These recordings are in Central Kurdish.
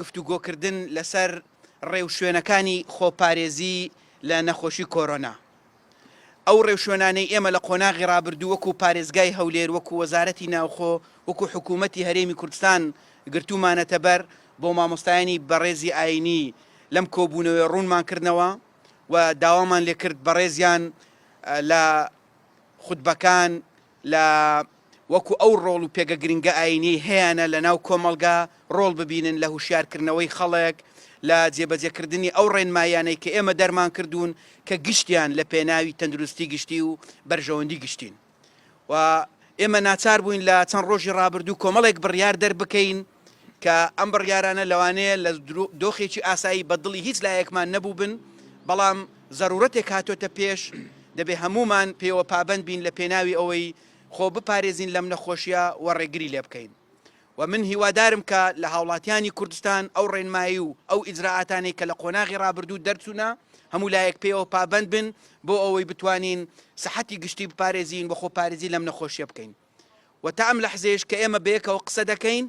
گفتوگۆکردن لەسەر ڕێوشوێنەکانی خۆپارێزی لە نەخۆشی کۆرۆنا. ئەو ڕێوشوێنانەی ئێمە لە قۆناغی ڕابردوو وەکو پارێزگای هەولێر، وەکو وەزارەتی ناوخۆ، وەکو حکوومەتی هەرێمی کوردستان گرتوومانەتە بەر، بۆ مامۆستایانی بەڕێزی ئایینی لەم کۆبوونەوەیە ڕوونمان کردنەوە و داوامان لێکرد بەڕێزیان لە خوتبەکان لە وەکو ئەو ڕۆڵ و پێگە گرنگە ئایینیەی هەیانە لە ناو کۆمەڵگا ڕۆڵ ببینن لە هوشیارکردنەوەی خەڵک لە جێبەجێکردنی ئەو ڕێنماییانەی کە ئێمە دەرمان کردوون کە گشتیان لە پێناوی تەندروستی گشتی و بەرژەوەندی گشتین و ئێمە ناچار بووین لە چەند ڕۆژی ڕابردوو کۆمەڵێک بڕیار دەربکەین کە ئەم بڕیارانە لەوانەیە لە دۆخێکی ئاسایی بە دڵی هیچ لایەکمان نەبووبن، بەڵام زەرورەتێک هاتۆتە پێش دەبێ هەموومان پێوە پابەند بین لە پێناوی ئەوەی خۆ بپارێزین لەم نەخۆشیە و ڕێگری لێ بکەین و من هیوادارم کە لە هاوڵاتیانی کوردستان ئەو ڕێنمایی و ئەو ئیجرائاتانەی کە لە قۆناغی ڕابردوو دەرچوونە هەموو لایەک پێوە پابەند بن بۆ ئەوەی بتوانین سەحەتی گشتی بپارێزین و خۆپارێزی لەم نەخۆشیە بکەین. و تا ئەم لەحزەیەش کە ئێمە بەیەکەوە قسە دەکەین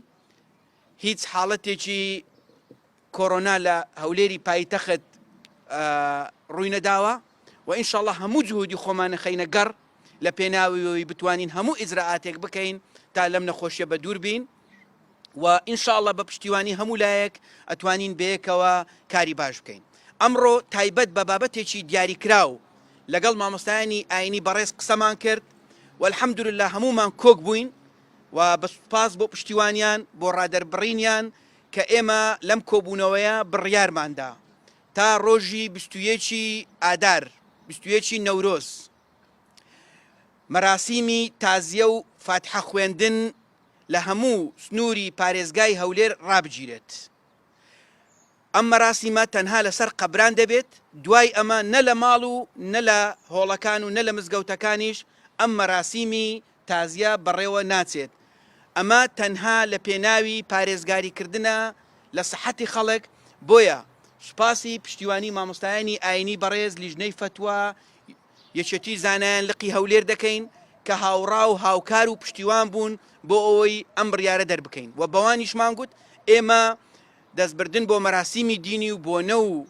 هیچ حاڵەتێکی کۆرۆنا لە هەولێری پایتەخت ڕووی نەداوە و ئینشاءاللە هەموو جهودی خۆمان نەخەینە گەڕ لە پێناویەوەی بتوانین هەموو ئیجرائاتێک بکەین تا لەم نەخۆشیە بە دوور بین و ان شاء اللە بە پشتیوانی هەموو لایەک ئەتوانین بەیەکەوە کاری باش بکەین. ئەمڕۆ تایبەت بە بابەتێکی دیاریکراو لەگەڵ مامۆستایانی ئاینی بەڕێز قسەمان کرد و الحمدللە هەموومان کۆک بووین و بە سوپاس بۆ پشتیوانیان بۆ ڕادەربڕینیان کە ئێمە لەم کۆبوونەوەیە بڕیارماندا تا ڕۆژی 21 ئادار 21 نەورۆز مەراسیمی تازیە و فاتحە خوێندن لە هەموو سنووری پارێزگای هەولێر ڕابگیرێت. ئەم مەراسیمە تەنها لەسەر قەبران دەبێت، دوای ئەمە نە لە ماڵ و نە لە هۆڵەکان و نە لە مزگەوتەکانیش ئەم مەراسیمی تازیە بەڕێوە ناچێت. ئەمە تەنها لە پێناوی پارێزگاریکردنە لە سەحەتی خەڵک، بۆیە سوپاسی پشتیوانی مامۆستایانی ئاینی بەڕێز لیژنەی فەتوا یەکێتی زانایان لقی هەولێر دەکەین کە هاوڕا و هاوکار و پشتیوان بوون بۆ ئەوەی ئەم بڕیارە دەربکەین و بەوانیشمان گوت ئێمە دەستبردن بۆ مەراسیمی دینی و بۆنە و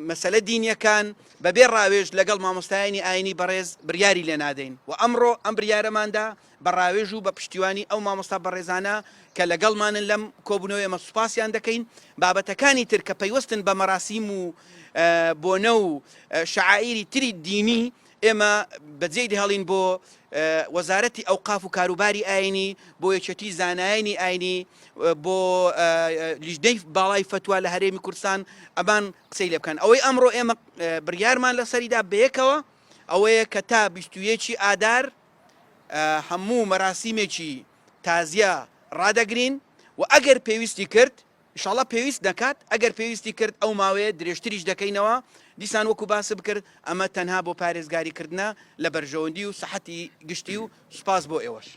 مەسەلە دینیەکان بەبێ ڕاوێژ لەگەڵ مامۆستایانی ئاینی بەڕێز بریاری لێ نادەین و ئەمڕۆ ئەم بریارەماندا بە ڕاوێژ و بە پشتیوانی ئەو مامۆستا بەڕێزانە کە لەگەڵمانن لەم کۆبوونەوەی ئێمە سوپاسیان دەکەین. بابەتەکانی تر کە پەیوەستن بە مەراسیم و بۆنە و شەعائیری تری دینی ئێمە بەجێی دەهێڵین بۆ وەزارەتی ئەوقاف و کاروباری ئاینی، بۆ یەکێتی زانایانی ئاینی، بۆ لیژنەی باڵای فەتوا لە هەرێمی کوردستان ئەمان قسەی لێ بکەن. ئەوەی ئەمڕۆ ئێمە بڕیارمان لەسەریدا بەیەکەوە ئەوەیە کە تا 21 ئادار هەموو مەراسیمێکی تازیە ڕادەگرین و ئەگەر پێویستی کرد ئیشاڵا پێویست نەکات ئەگەر پێویستی کرد ئەو ماوەیە درێژتریش دەکەینەوە دیسان وەکو باسم کرد ئەمە تەنها بۆ پارێزگاری کردنە لە بەرژەوەندی و سەحەتی گشتی و سوپاس بۆ ئێوەش.